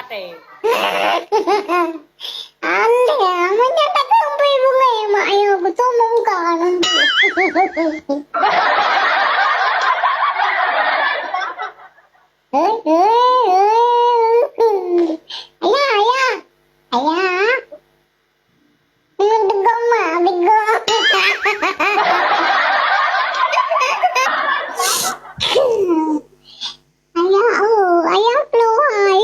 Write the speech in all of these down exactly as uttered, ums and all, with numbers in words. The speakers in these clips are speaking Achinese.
Alah, macam tak keumpui bungai mak ayah aku tu muka nanti. Eh, eh, eh, eh. Ayah, ayah. Ayah. Ayah degong mak, degong. Ayah, oh, ayah keluar.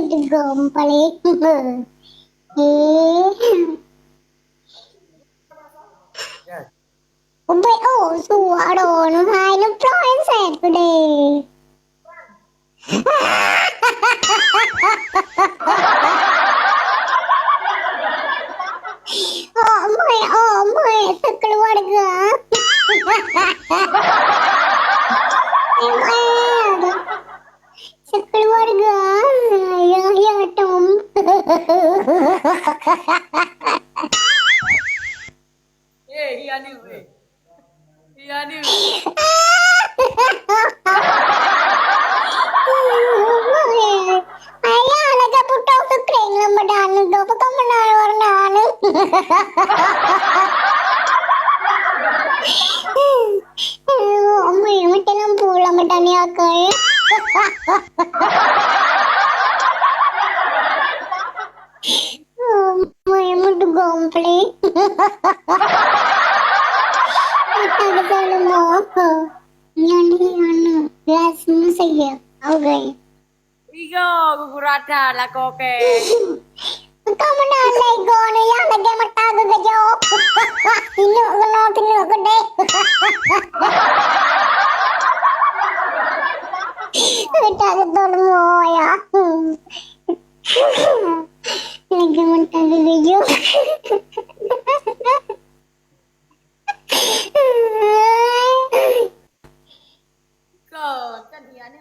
Degong paling. Eh. Ubek, oh, suara nu hai nu ploen set deh. Oh, moi, oh, moi, sekeluarga. Em, em. Sekeluarga. Ya, ya, Tom. Eh, iya ni, eh. Iya ni. Ayah, lagak putôh sekring lam badan tu. Bukan benar warna ni. Umi, mati lampu lam badan ni, akai. Umi, mati gomplek. Kita betul mau. Nyan hi anu, gelas musik ya. Oke. Iya, guguratan lah kau ke. Engkau mana lego ni yang lagi mata gegejo. Tinuk kena, tinuk gede. Kita betul mau ya. Lagi mata gegejo. Kon, kan dia ni.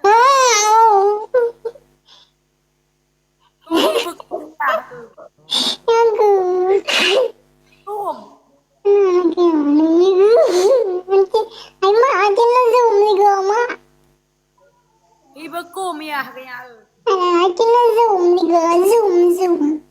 Kon beku tu. Yang tu. Kum. Hmm, gimana ni? Ai mak, aja zoom ni go, mak. Ibu kum ya, kaya. Alah, aja zoom ni go, zoom, zoom.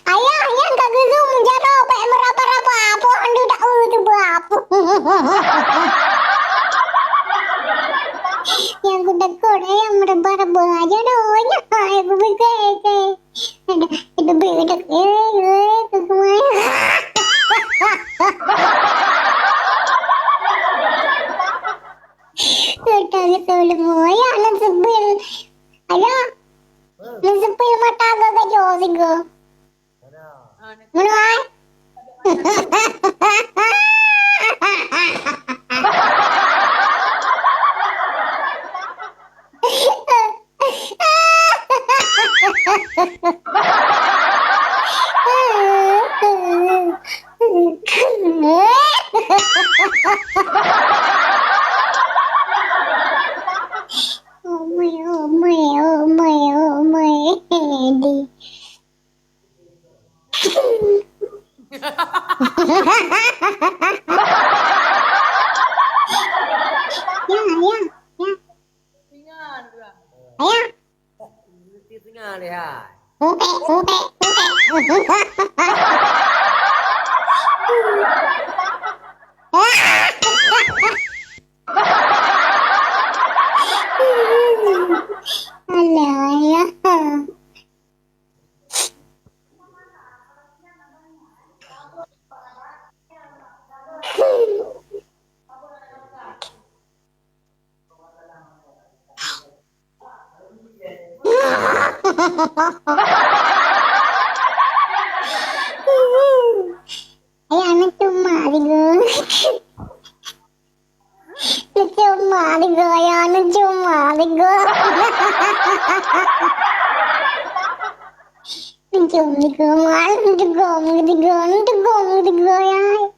Ayah, nyang ka geuzum jaroe bèk meuraba-raba, po handu dak eu teuba. Nyang kutakot, ayah meuraba-raba jaroe nyan, ayah kupiké-ké. Ada, ada bèk, ada, eh, eh, ke kemana? Kita gitu lemu, ayah, nan sebil. Ayah, nan sebil mata gagah jauh tiga. Mana ai? Oh my, oh my, oh my, oh my. Di. Ya, ya, ya. Ayah. Mesti tengah lihat. Utek, utek, utek. Alah, ayah. Ayah, aneuk cuma tiga. Aneuk cuma tiga, ayah, aneuk cuma tiga. Aneuk cuma tiga, mak, aneuk cuma tiga, aneuk cuma tiga, aneuk cuma tiga, ayah.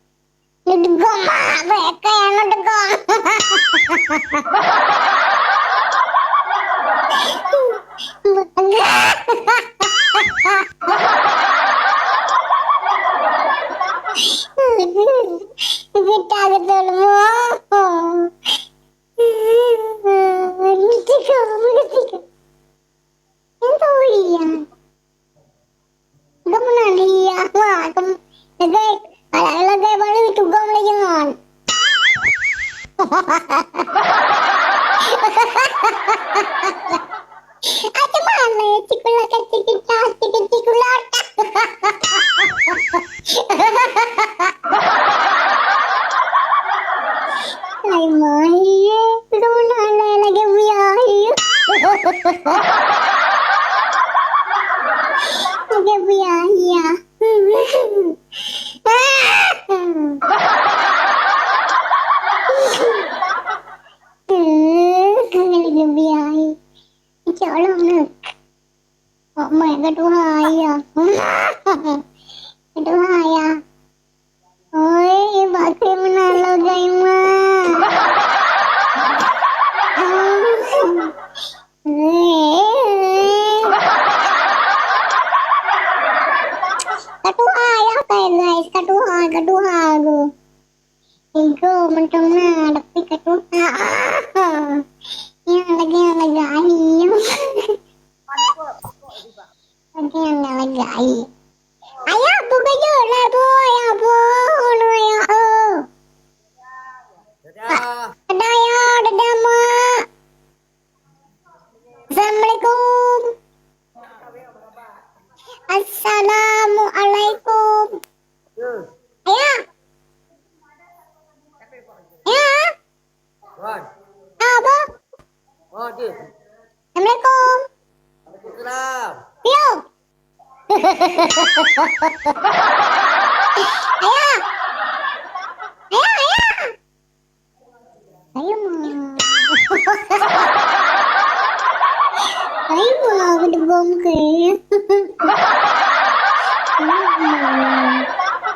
Neudeungoe mak bèk kèe neudeungoe. Macam mana ya, cikula kan cikita, cikita cikula. Hai mai, kamu nak lagi biaya. Lagi biaya. Lagi biaya. Insya Allah nak. Mak mai gaduh ayah. Gaduh ayah. Oi, bak keu meunan lagèe ma. Gaduh ayah kai guys, gaduh ayah, gaduh ayah. Igo mantong na, tapi gaduh ayah. Yang lagi, yang lagi ayah. Lagi, yang lagi ayah. Ayah, buka je lah, Bu. Ayah, Bu. Ulu, ayah, oh. Dadah. Dadah, ayah. Dadah, Mak. Assalamualaikum. Assalamualaikum. Ayah. Ayah. Wan. Apa? Oh, Cik. Assalamualaikum. Waalaikumsalam. Yo. Ayah. Ayah, ayah. Ayah, ma. Ayah, ma, ada bom ke? Ayah, ma.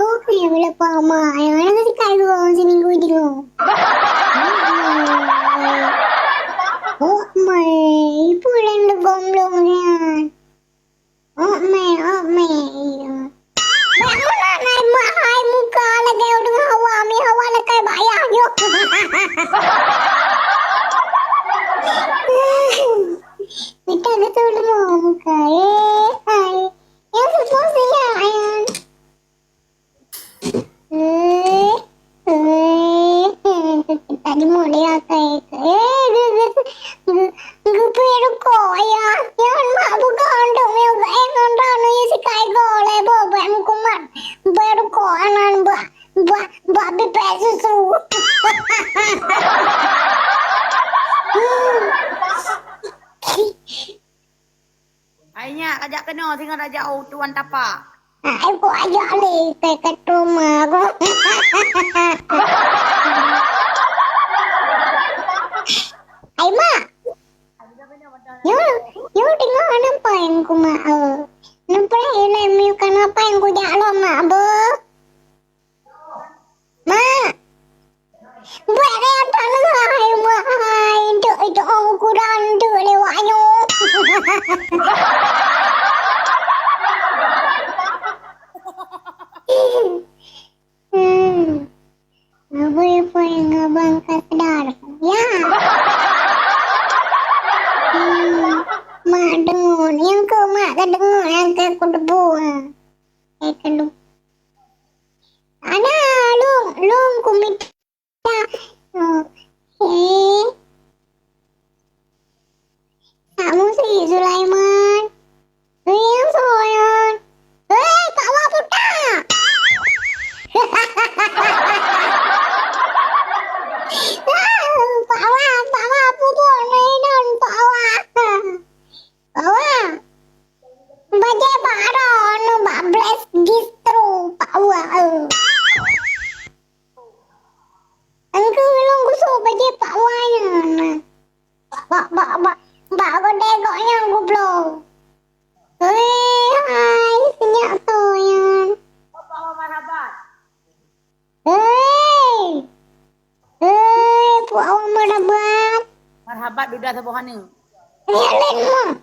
Oke, bila pama, ayah, mana kasih kayu orang seminggu je. Oh, mai, ibu lain legom-legom nyan. Oh, mai, oh, mai. Bak meunan hai, mak hai muka lagèe ureueng hawa, mi hawa lakèe bak ayah nyoe. Mita beutôi leumo muka, eh, hai. Yang sesuai saya, ayah. Eh, eh, eh, tadi mau dia kayak, eh, ge-, ge-, ge-, geupui rukok, ya. Yan mak buka untuk meu, eh, ngon ranu ya si kai go, le, bo, bak mukumat. Bak rukok, anan, bak, bak, bak bipek susu. Hai nyak, tajak keunoe singoh tajak u tuan tapa. Hai, ku ajak lé keu, keu teuma ku. Hai, mak. Yo, yo, teungoh nampai ku, mak, eh. Nampai ilée miu ka nampai ku jak lom, mak, beuh. Mak! Buet kaya taneuh hai, mak hai, untuk, untuk ukuran untuk lewat nyoe. Hmm. Ngabui pun ngabang ka sedar. Ya. Hmm. Mak deungon, nyang keu mak ka deungon, nyang keu kudebu. Eh, keu Ana, lôn, lôn kumita. Eh. Sak Musi Sulaiman. Riang soyan. Eh, Pak Wa puta. Pak Wa, Pak Wa pupuk nainan Pak Wa. Pak Wa. Bajèe bak droeneuh bak Blast Distro, Pak Wa, eh. Engkeu lôn gusôk bajèe Pak Wa nyan. Bak, bak, bak, bak godé gobnyan gubloe. Hei, hai, sinyak soe nyan. Hei! Hei, Pak Wa marhaban. Marhaban duda saboh aneuk. Nyan lé nyoe.